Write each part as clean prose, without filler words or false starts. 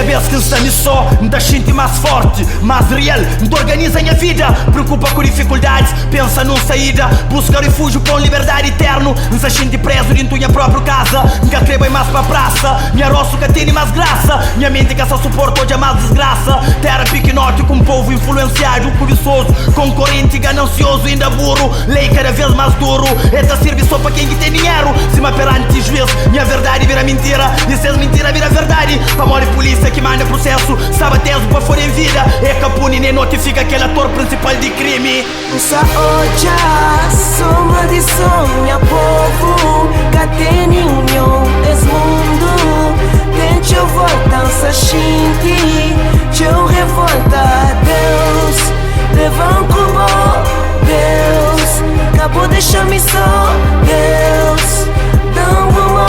bes ki N sta mi só, N ta xinti más fórti, más rial. N ta organiza nha vida, preokupa ku difikuldadis, pensa nun saída, buska rifújiu pa un liberdadi iternu. N sa xinti prézu dintu nha própriu kaza, N ka kre bai más pa prasa. Nha róstu ka tene más grasa, nha menti ka sa suporta odja más disgrasa. Téra pikinoti ku un povu influensiadu, kubisozu, konkorenti, ganansiozu, inda buru. Lei kada vês más duru, e ta sirbi sô pa ken ki ten dinheru. Sima peranti juís, nha verdadi bira mintira i ses mintira bira verdadi. Pamodi pulísia ki manda prusésu staba tézu pa fora en vida. E ka puni nen notifika kel ator prinsipal di krimi. N sa odja so maldison, nha povu ka tene union. Es mundu ten txeu volta, N sa xinti txeu revolta. Deus, leva-m ku bo, Deus, ka bo dexa-m mi so. Deus, da-m bu mô,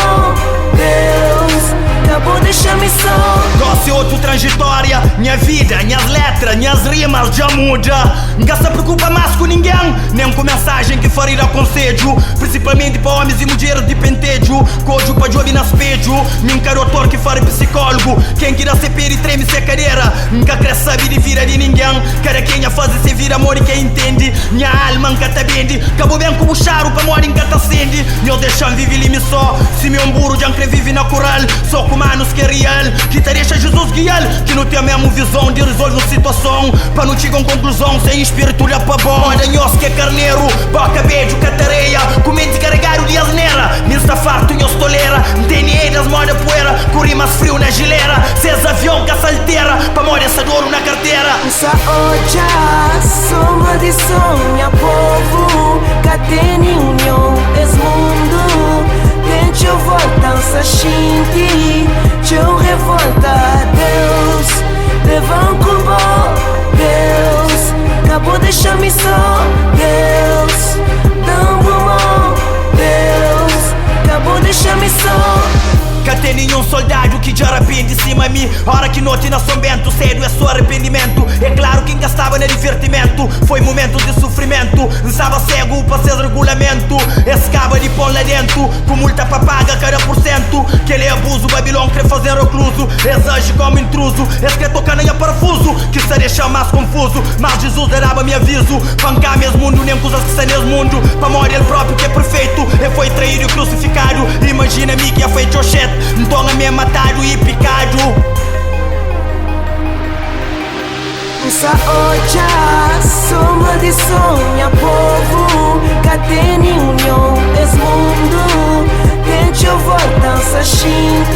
Deus, ka bo dexa-m mi so. Gosi otu tranjitória, nha vida, nhas létra, nhas rimas dja muda. N ka sta preokupa más ku ningen, nen ku mensajen ki fari da konsedju, prinsipalmenti pa ómis i mudjeris di pentedju, ku odju pa djobe na spedju. Mi N ka dotor ki fari pisikólugu, ken ki da se pé di treme se kadera. N ka kre sabe di vida di ningen, kada kenha faze se vida modi ke intende. Nha alma N ka ta bende, ka bu ben ku bu xaru pamodi N ka ta sende. Nhos dexa-m vive li mi só, sima un buru dja N kre vive na kural, só ku manus ki é rial, ki ta dexa Jizus gia-l, ki nu ten mésmu vizon di rizolve un situason pa nu txiga un konkluzon sen spiritu da pa bon. Moda nhos ki é karneru, boka bedju ka ta reia, ku menti karegadu di asnera, mi N sta fartu nhos tolera, N tene eidas moda puera, ku rimas friu na jilera, ses avion ka sa altera, pamodi es sa doru na kartera. N sa odja so maldison, nha povu ka tene union. Es mundu ten txeu volta, N sa xinti txeu revolta. Deus, leva-m ku bo, Deus, ka bo dexa-m mi so. Deus, da-m bu mô, Deus, ka bo dexa-m mi so. Ka ten ninhun soldadu ki dja rapende sima mi. Ora ki noti na Son Bentu sedu é so arependimentu. É klaru ki N ka staba na divertimentu, foi mumentus di sufrimentu. N staba segu pa ses regulamentu, es kaba di pon la dentu ku multa pa paga kada pursentu. Kel é abuzu, Babilon kre faze-m rekluzu. Es aji komu intruzu, es kre toka na nha parafuzu, ki sta dexa-m más konfuzu. Mas Jizus dja daba mi avizu pa N ka ama es mundu nen kuzas ki sta nes mundu, pamodi El própi ki é perfeitu, E foi traídu i krusifikadu. Imajina mi ki ja foi txoxet, nton ami é matadu i pikadu. N sa odja so maldison, nha povu ka tene union. Es mundu ten txeu volta, N sa xinti.